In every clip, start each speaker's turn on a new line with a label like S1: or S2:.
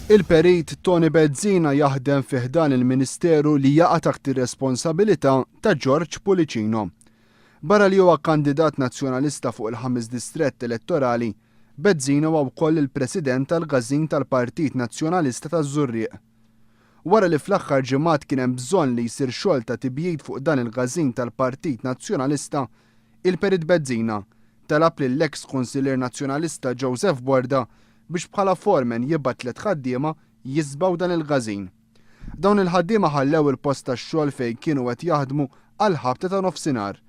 S1: Il-Perit Toni Bezzina jaħdem fi ħdan il-Ministeru li jaqa' taħt ir-responsabilità ta' George Pullicino. Barra li huwa kandidat Nazzjonalista fuq il-ħames distrett elettorali, Bezzina huwa wkoll il-President tal-Każin tal-Partit Nazzjonalista taż-Żurrieq. Wara li fl-aħħar ġimgħat kien hemm bżonn li jsir xogħol ta' tibjid fuq dan il-każin tal-Partit Nazzjonalista, il-Perit Bezzina talab lill-eks Kunsillier Nazzjonalista Joseph Borda biex bħala foreman jibgħat tlett ħaddiema jiżbgħu dan il-każin. Dawn il-ħaddiema ħallew il-post tax-xogħol fejn kienu qed jaħdmu għall-ħabta ta' nofsinhar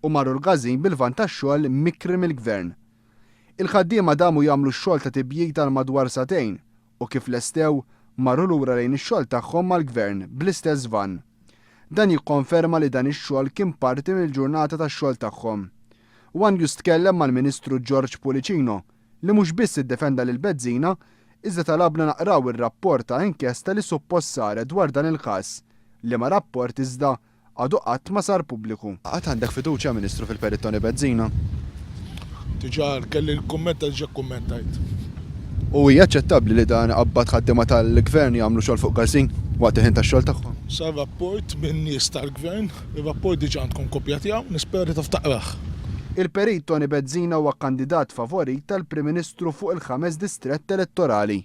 S1: u marru l-każin bil-vann tax-xogħol mikri mill-Gvern. Il-ħaddiema damu jagħmlu x-xogħol ta' tibjid għal madwar sagħtejn u kif lestew, marru lura lejn ix-xogħol tagħhom mal-Gvern bl-istess vann. Dan jikkonferma li dan ix-xogħol kien parti mill-ġurnata tax-xogħol tagħhom. One News tkellem mal-Ministru George Pullicino, li mhux biss iddefenda lil Bezzina, iżda talabna naqraw ir-rapport ta' inkjesta li suppost saret dwar dan il-każ, liema rapport iżda għadu qatt ma sar pubbliku. Għad għandek fiduċja, Ministru, fil-Perit Toni Bezzina?
S2: Diġà kelli l-kumment għax diġà kkummentajt.
S1: U hija aċċettabbli li dan iqabbad ħaddiema tal-Gvern jagħmlu xogħol fuq każin waqt il-ħin tax-xogħol tagħhom?
S2: Sar rapport minn nies tal-Gvern, ir-rapport diġà għandkom kopja tiegħu, nispera li taf taqrah.
S1: Il-Perit Toni Bezzina huwa kandidat favorit tal-Prim Ministru fuq il-ħames distrett elettorali.